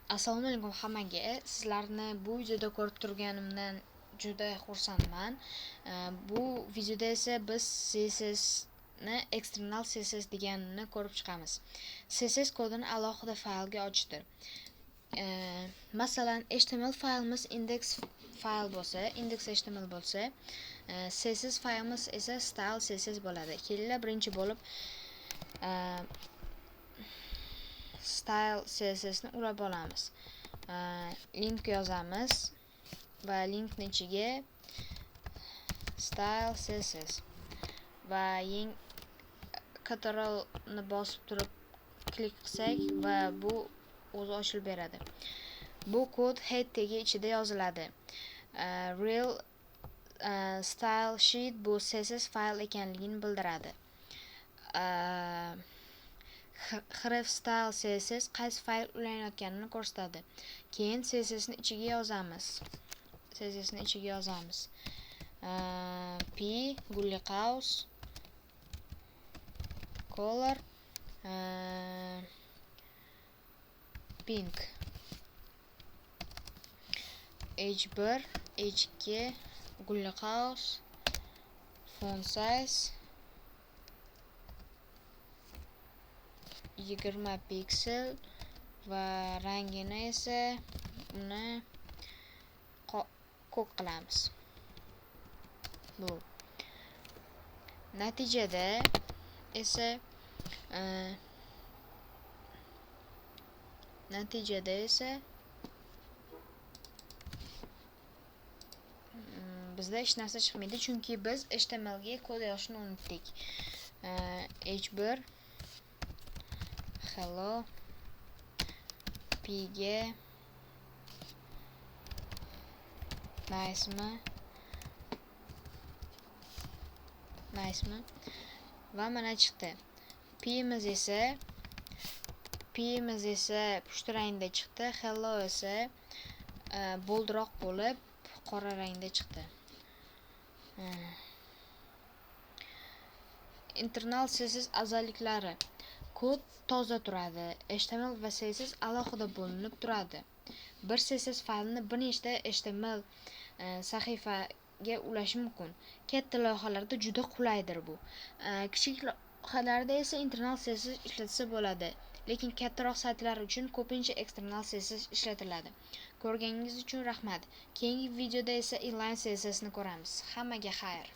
Assalomu alaykum hammaga. Sizlarni bu videoda ko'rib turganimdan juda xursandman. Bu videoda esa biz CSS ni external CSS deganini ko'rib chiqamiz. CSS kodini alohida faylga ochishdir. Masalan, HTML faylimiz index fayl bo'lsa, index HTML bo'lsa, CSS faylimiz esa style CSS bo'ladi. Kelinglar, birinchi bo'lib style CSS ni ulab olamiz. Link yozamiz va linkni ichiga style CSS va Ctrl ni bosib turib klik qilsak va bu o'zi ochilib beradi. Bu kod head tagi ichida yoziladi. Rel style sheet bu CSS fayl ekanligini bildiradi. Href style CSS qaysi fayl ulanayotganini ko'rsatadi. Keyin CSS ni ichiga yozamiz. CSS ni ichiga yozamiz. P gulli qavs color pink h1 h2 gulli qavs font size 20 piksel va rangini esa uni ko'k qilamiz. Bu natijada esa bizda hech narsa chiqmaydi, chunki biz HTML ga kod yozishni unutdik. H1 hello p ga nice-mi? Nice-mi? Va mana chiqdi. P'miz esa pushti rangda chiqdi. Hello esa boldroq bo'lib qora rangda chiqdi. Internal CSS afzalliklari. Kod toza turadi. HTML va CSS alohida bo'linib turadi. Bir CSS faylini bir nechta HTML sahifaga ulash mumkin. Katta loyihalarda juda qulaydir bu. Kichik loyihalarda esa internal CSS ishlatsa bo'ladi. Lekin kattaroq saytlar uchun ko'pincha external CSS ishlatiladi. Ko'rganingiz uchun rahmat. Keyingi videoda esa inline CSS ni ko'ramiz. Hammaga xayr.